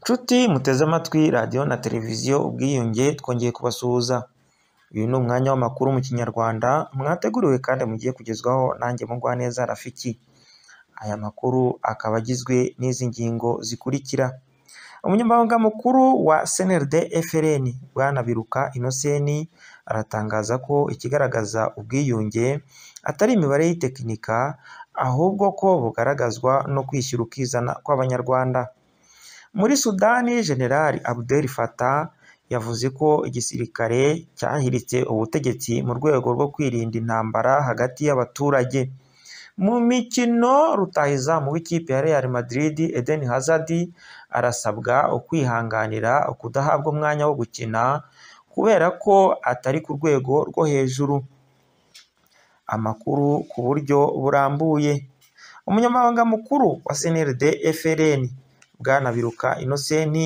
Nshuti muteze amatwi radiyo na televiziyo Ubwiyunge, twongeye kubasuhuza. Uyu ni umwanya w'amakuru mu Kinyarwanda mwateguriwe kandi mugiye kugezwaho nanjye Mugwaneza Rafiki. Aya makuru akaba agizwe n'izi ngingo zikurikira: Umunyamabanga mukuru wa CNLD FRN Bwana Biruka Innocent aratangaza ko ikigaragaza ubwiyunge atari imibare y'itekinika, ahubwo ko bugaragazwa no kwishyira ukizana kw'Abanyarwanda. Muri Sudani, General Abdel Fattah yavuze ko igisirikare cyahiritse ubutegetsi mu rwego rwo kwirinda intambara hagati y'abaturage. Mu mikino, rutahizamu w'ikipe ya Real Madrid Eden Hazard arasabwa ukwihanganira kudahabwa umwanya wo gukina kubera ko atari ku rwego rwo hejuru. Amakuru ku buryo burambuye. Umunyamabanga mukuru wa CNLD FRN Bwana Biruka Innocent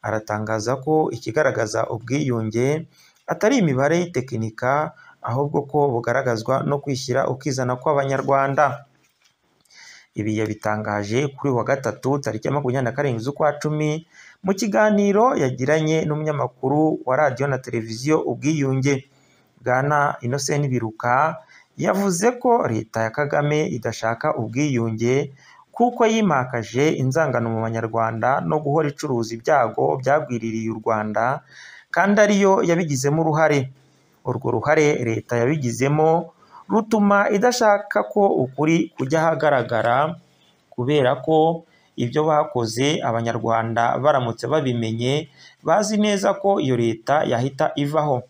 aratangaza ko ikigaragaza ubwiyunge atari imibare y'itekinika, ahubwo ko bugaragazwa no kwishyira ukizana kw'Abanyarwanda. Ibi yabitangaje kuri wa gatatu tariki ya 27 z'ukwa 10 mu kiganiro yagiranye n'umunyamakuru wa radiyo na televiziyo Ubwiyunge. Bwana Innocent Biruka yavuze ko leta ya Kagame idashaka ubwiyunge kuko yimakaje inzangano mu Banyarwanda no guhora icuruza ibyago byagwiririye u Rwanda, kandi ariyo yabigizemo uruhare. Urwo ruhare leta yabigizemo rutuma idashaka ko ukuri kujya ahagaragara, kubera ko ibyo bakoze Abanyarwanda baramutse babimenye bazi neza ko iyo leta yahita ivaho.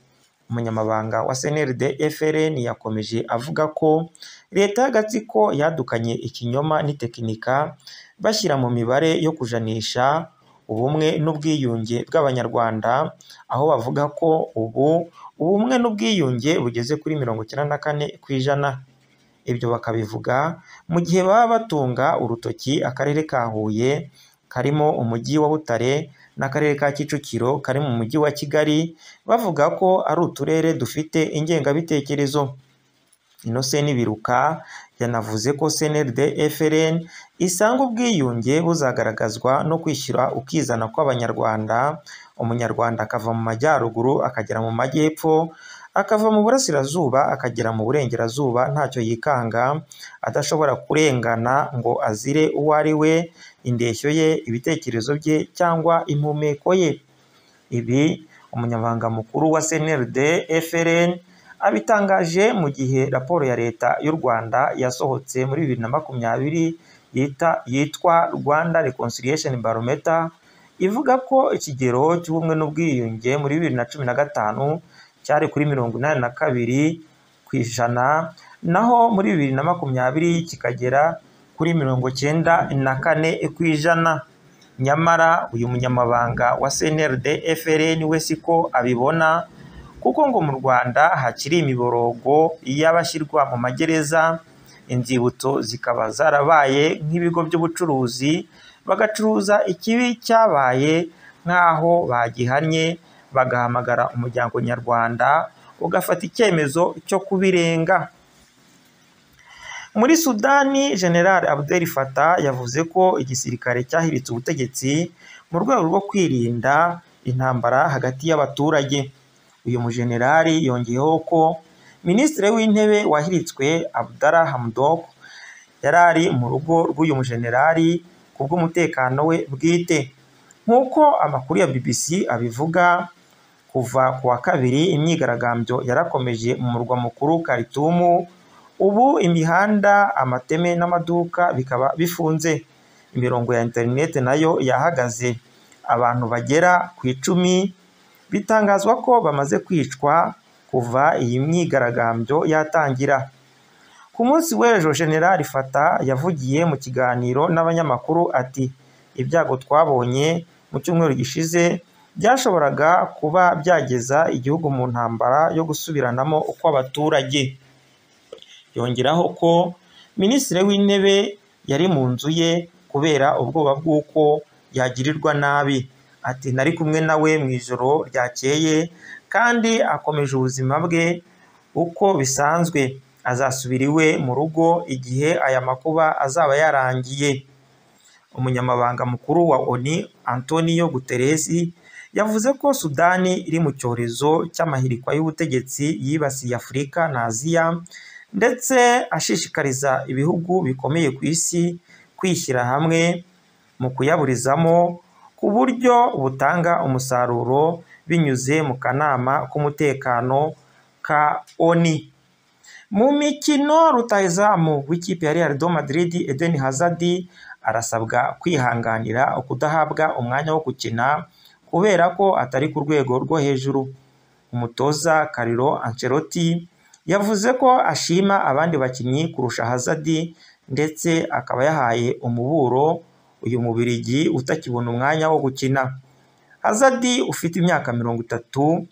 Umunyamabanga wa CNLD FRN yakomeje avuga ko leta y'agatsiko yadukanye ikinyoma n'itekinika bashyira mu mibare yo kujanisha ubumwe n'ubwiyunge bw'Abanyarwanda, aho bavuga ko ubu ubumwe n'ubwiyunge bugeze kuri 94%. Ibyo bakabivuga mu gihe baba batunga urutoki akarere ka Huye karimo umujyi wa Butare n'akarere ka Kicukiro kari mu mujyi wa Kigali, bavuga ko ari uturere dufite ingengabitekerezo. Innocent Biruka yanavuze ko CNLD FRN isanga ubwiyunge buzagaragazwa no kwishyira ukizana kw'Abanyarwanda, Umunyarwanda akava mu majyaruguru akagera mu majyepfo, akava mu burasirazuba akagera mu burengerazuba ntacyo yikanga, adashobora kurengana ngo azire uwo ari we, indeshyo ye, ibitekerezo bye cyangwa impumeko ye. Ibi umunyamabanga mukuru wa CNLD FRN abitangaje mu gihe raporo ya leta y'u Rwanda yasohotse muri 2020 yitwa Rwanda Reconciliation Barometer, ivuga ko ikigero cy'ubumwe n'ubwiyunge muri 2015 cyari kuri 82%, naho muri 2020 kikagera kuri 94%. Nyamara uyu munyamabanga wa CNLD FRN we siko abibona, kuko ngo mu Rwanda hakiri imiborogo y'abashyirwa mu magereza, inzibutso zikaba zarabaye nk'ibigo by'ubucuruzi, bagacuruza ikibi cyabaye nk'aho bagihannye, bagahamagara umuryango nyarwanda ugafata icyemezo cyo kubirenga. Muri Sudani, General Abdel Fattah yavuze ko igisirikare cyahiritse ubutegetsi mu rwego rwo kwirinda intambara hagati y'abaturage. Uyu mujenerali yongeyeho ko Minisitiri w'Intebe wahiritswe Abdallah Hamdok yari ari mu rugo rw'uyu mujenerali ku bw'umutekano we bwite. Nk'uko amakuru ya BBC abivuga, kuva ku wa kabiri imyigaragambyo yarakomeje mu murwa mukuru Khartoum. Ubu imihanda, amateme n'amaduka bikaba bifunze. Imirongo ya interineti nayo yahagaze. Abantu bagera ku 10 bitangazwa ko bamaze kwicwa kuva iyi myigaragambyo yatangira. Ku munsi w'ejo, General Fattah yavugiye mu kiganiro n'abanyamakuru ati: "Ibyago twabonye mu cyumweru gishize byashoboraga kuba byageza igihugu mu ntambara yo gusubiranamo kw'abaturage." Yongeraho ko Minisitiri w'Intebe yari mu nzu ye kubera ubwoba bw'uko yagirirwa nabi. Ati: "Nari kumwe nawe mu ijoro ryakeye kandi akomeje ubuzima bwe uko bisanzwe. Azasubira iwe mu rugo igihe aya makuba azaba yarangiye." Umunyamabanga mukuru wa ONU Antonio Guterres yavuze ko Sudani iri mu cyorezo cy'amahirikwa y'ubutegetsi yibasiye Afurika na Aziya, ndetse ashishikariza ibihugu bikomeye ku isi kwishyira hamwe mu kuyaburizamo ku buryo butanga umusaruro binyuze mu kanama k'umutekano ka ONU. Mu mikino, rutahizamu w'ikipe ya Real de Madrid Eden Hazard arasabwa kwihanganira kudahabwa umwanya wo gukina kubera ko atari ku rwego rwo hejuru. Umutoza Carlo Ancelotti yavuze ko ashima abandi bakinnyi kurusha Hazard, ndetse akaba yahaye umuburo uyu Mubirigi utakibona umwanya wo gukina. Hazard ufite imyaka 30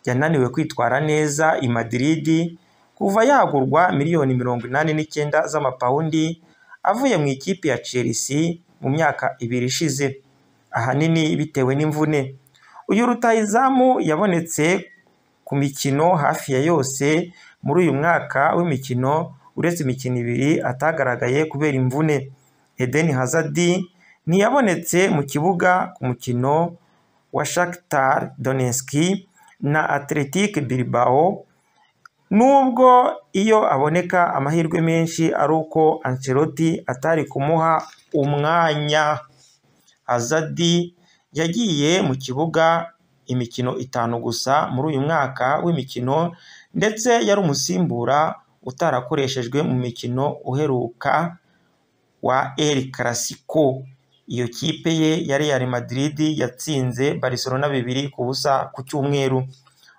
yananiwe kwitwara neza i Madrid kuva yagurwa miliyoni 89 z'amapawundi avuye mu ikipe ya Chelsea mu myaka 2 ishize, ahanini bitewe n'imvune. Uyu rutahizamu yabonetse ku mikino hafi ya yose muri uyu mwaka w'imikino, uretse imikino 2 atagaragaye kubera imvune. Eden Hazard ntiyabonetse mu kibuga ku mukino wa Shakhtar Donetsk na Athletic Bilbao, nubwo iyo aboneka amahirwe menshi ari uko Ancelotti atari kumuha umwanya. Hazard yagiye mu kibuga imikino 5 gusa muri uyu mwaka w'imikino, ndetse yari umusimbura utarakoreshejwe mu mikino uheruka wa El Clasico. Iyo kipe ye ya Real Madrid yatsinze Barcelona 2-0 ku cyumweru.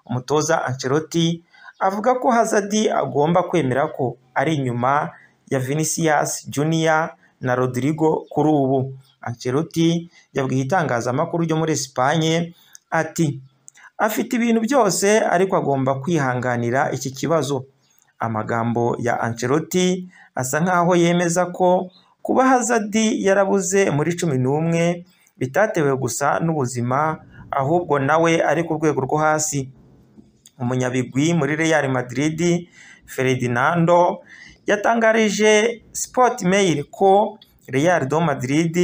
Umutoza Ancelotti avuga ko Hazard agomba kwemera ko ari inyuma ya Vinicius Junior na Rodrigo kuri ubu. Ancelotti yabwiye itangazamakuru ryo muri Espagne ati: "Afite ibintu byose ariko agomba kwihanganira iki kibazo." Amagambo ya Ancelotti asa nkaho yemeza ko kuba Hazard yarabuze muri 11 bitatewe gusa n'ubuzima, ahubwo nawe ari ku rwego rwo hasi. Umunyabigwi muri Real Madrid Ferdinando yatangarije Sport Mail ko Real de Madrid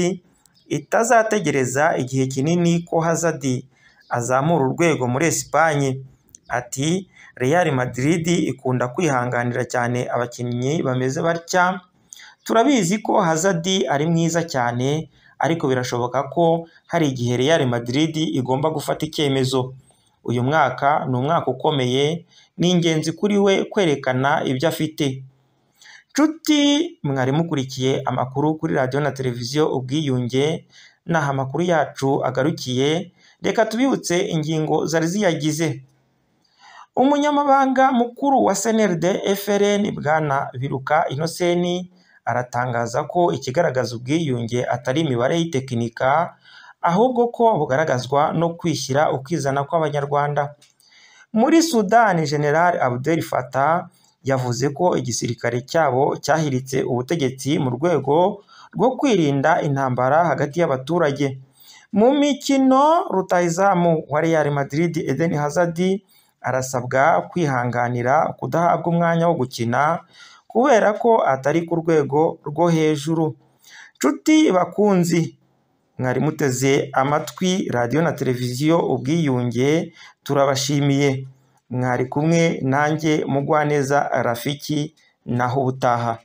itazategereza igihe kinini ko Hazard azamura urwego muri Espagne. Ati: "Real Madrid ikunda kwihanganira cyane abakinnyi bameze batya. Turabizi ko Hazard ari mwiza cyane, ariko birashoboka ko hari igihe Real Madrid igomba gufata icyemezo. Uyu mwaka ni umwaka ukomeye, ni ingenzi kuri we kwerekana ibyo afite." Nshuti mwari mukurikiye amakuru kuri radiyo na televiziyo Ubwiyunge, naho amakuru yacu agarukiye, reka tubibutse ingingo zari ziyagize. Umunyamabanga mukuru wa CNLD FRN Bwana Biruka Innocent aratangaza ko ikigaragaza ubwiyunge atari imibare y'itekinika, ahubwo ko bugaragazwa no kwishyira ukizana kw'Abanyarwanda. Muri Sudani, General Abdel Fattah yavuze ko igisirikare cyabo cyahiritse ubutegetsi mu rwego rwo kwirinda intambara hagati y'abaturage. Mu mikino, rutahizamu wa Real Madrid Eden Hazard arasabwa kwihanganira kudahabwa umwanya wo gukina kubera ko atari ku rwego rwo hejuru. Nshuti bakunzi, mwari muteze amatwi radiyo na televiziyo Ubwiyunge, turabashimiye. Mwari kumwe nanjye Mugwaneza Rafiki, naho ubutaha.